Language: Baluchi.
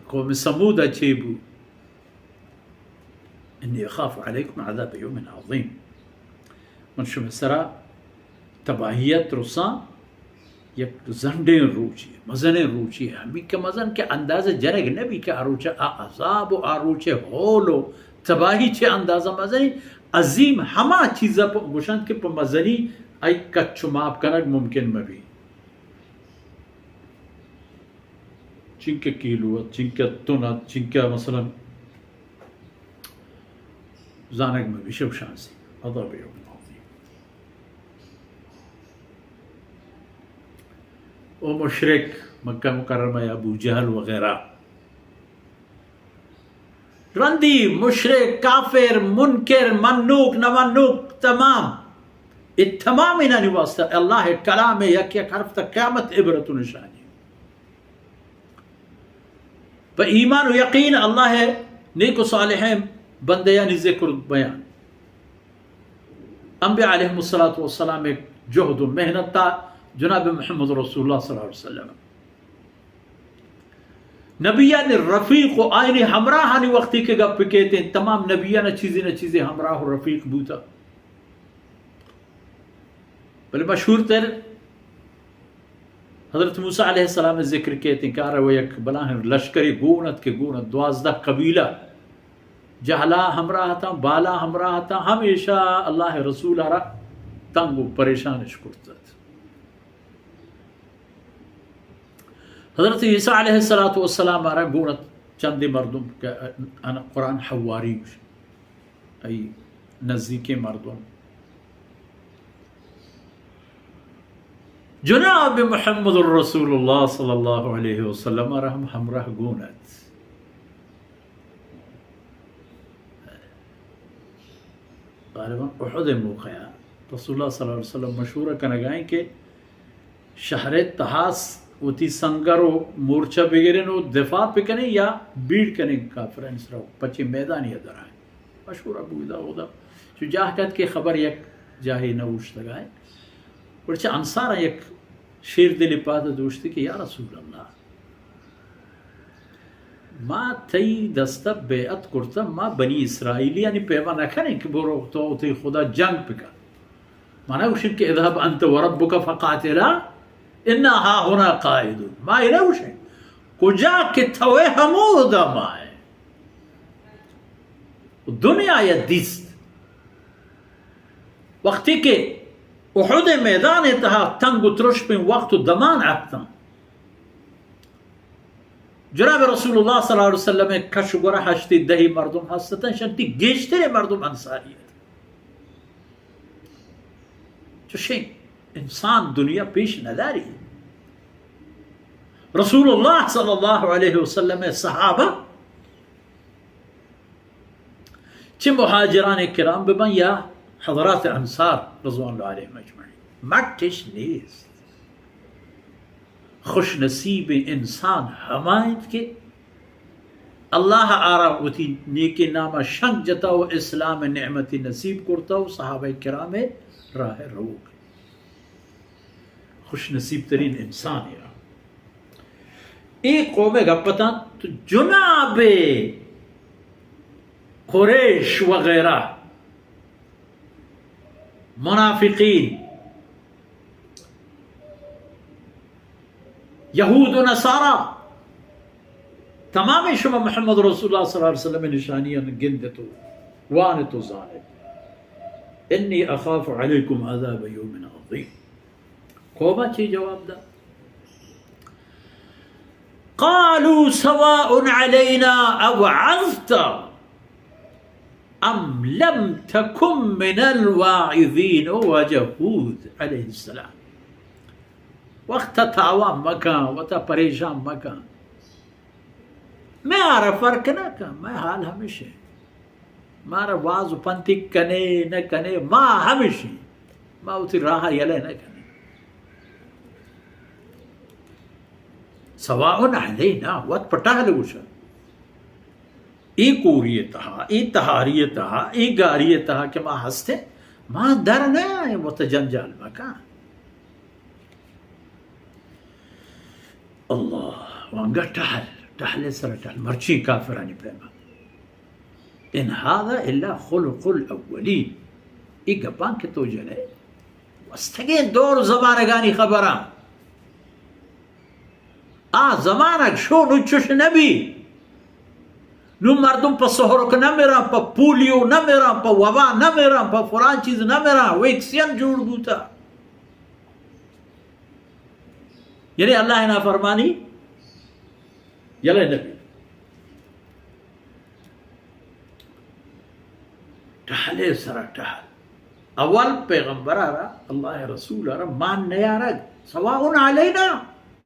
قوم ثمود ءَ چے بو؟ انی اخاف علیکم عذاب یوم عظیم۔ من شمئے سرا تباہی ءَ ترساں، یک زنڈیں روچے، مزنیں روچے، ہمے کہ مزن کہ اندازہ جنگ نہ بی کہ آ روچ ءَ آ عذاب و آ روچ ءِ ہول و تباہی چے اندازہ مزنیں۔ عظیم ہما چیز ءَ پ-، گوشنت کہ پہ مزنی آئی کچ و ماپ کنگ ممکن مہ بی۔ چنکہ کیلو ات، چنکہ تن ات، چنکہ مثلاً زانگ مہ بی شپ شانسی۔ عذاب یوم عظیم۔ او مشرک مکہ مکرمہ یا ابو جہل وغیرہ، رندی مشرک، کافر، منکر، منوک، نہ منوک، تمام، اے تمام انانی واسطہ اللہ ءِ کلام ءِ یک یک حرف تا قیامت عبرت و نشانی۔ پہ ایمان و یقین اللہ ءِ نیک و صالحیں بندیانی ذکر و بیان۔ انبیاء علیہم الصلوۃ والسلام ءِ جہد و محنت تا جناب محمد رسول اللہ صلی اللہ علیہ وسلم۔ نبیانی رفیق و آیانی ہمراہانی وقتی کہ گپ کیت انت، تمام نبیان چیزے نہ چیزے ہمراہ و رفیق بوتا۔ بلے مشہور تر حضرت موسیٰ علیہ السلام ءِ ذکر کیت انت کہ آ را و یک بلاہیں لشکرے گون ات کہ گون ات، دوازدہ قبیلہ، جہلا ہمراہ اتاں، بالا ہمراہ اتاں، ہمیشہ اللہ ءِ رسول ءَ را تنگ و پریشان اش کرت ات۔ حضرت عیسیٰ علیہ الصلوۃ والسلام ءَ را گون ات چندے مردم کہ ان قرآن حواری گوش، ای نزدیکیں مردم۔ جناب محمد الرسول اللہ صلی اللہ علیہ وسلم ءَ را ہم ہمراہ گون ات۔ غالباً احد ءِ موقع ءَ رسول اللہ صلی اللہ علیہ وسلم مشورہ کنگا ایں کہ شہر ءِ تہا س-، وتی سنگر و مورچہ بگریں و دفاع بکنیں یا بیڑ کنیں کافرانی سرا، پچیں میدانی ءَ درائیں۔ مشورہ بودا اودا چو جاہ کت کہ خبر یک جاہے نہ اوشتگا ایں۔ پرچہ انصاراں یک شیر دل پاد دوشتی کہ یا رسول اللہ، ما تئی دست ءَ بیعت کرتہ، ما بنی اسرائیلیانی پیما نہ کنیں کہ برو تو تئی خدا جنگ بکن۔ ما نہ گوشیں کہ اذهب انت وربک فقاتلا انا هاهنا قاعدون۔ ما اے نہ گوشیں، کجا کہ تو ئے ہمودا ما ایں۔ دنیا ءَ دیست۔ وقتی کہ احد ءِ میدان ءِ تہا تنگ و ترشپیں وقت و دمان اتاں، جناب رسول اللہ صلی اللہ علیہ وسلم ءِ کش و گورا ہشتی دہی مردم ہست اتاں، شنتی گیشتریں مردم انصاری ات۔ چوشیں انسان دنیا پیش نداری۔ رسول اللہ صلی اللہ علیہ وسلم ءِ صحابہ چہ مہاجران کرام ببن یا حضرات انصار رضوان اللہ علیہم اجمعین، مٹش نیست۔ خوش نصیب انسان ہما انت کہ اللہ آرا وتی نیکیں ناما شنگ جتا و اسلام نعمتی نصیب کرتا و صحابہ کرام راہ روک۔ خوش نصیب ترین انسان ایرا۔ اے قوم گپتاں تو جناب قریش وغیرہ، منافقین، یہود و نصارا، تمامیں شما محمد رسول اللہ صلی اللہ علیہ وسلم نشانیاں گندت و وانت و زانت۔ انی اخاف علیکم عذاب یوم عظیم۔ قوما چی جواب دا؟ قالوا سواء علینا اوعظت ام لم تکن من الواعظین۔ او واجہ ہود علیہ السلام، وقت تاوان مکن، وتا پریشان مکن۔ مئے آرا فرق نہ کن، مئے حال ہمیش انت۔ مارا واز و پنتیگ کنے نہ کنے، ما ہمیش ایں، ما وتی راہ یلہ نہ کنیں۔ سواء علینا، وت پہ ٹہل گوشن۔ اے کوری تہا، اے تہاری تہا، اے گاری تہا کہ ما ہستیں، ما در نہ آئیں، وت جنجال مکن۔ اللہ، وانگا ٹہل، ٹہلے سر ٹہل، مرچی کافرانی پیما۔ ان هذا الا خلق الاولین۔ ای گپاں کہ تو جنے، وستگیں دور زمانگانی خبراں۔ آ زمانگ شو نو چش نبی۔ نو مردم پہ سہرک نہ مراں، پہ پولیو نہ مراں، پہ وبا نہ مراں، پہ فلان چیز نہ مراں، ویکسین جوڑ بوتا۔ یعنی اللہ نافرمانی یلہ نبی۔ ٹہلے سرا ٹہل۔ اول پیغمبر را، اللہ رسول را مان نیارگ۔ سواء علینا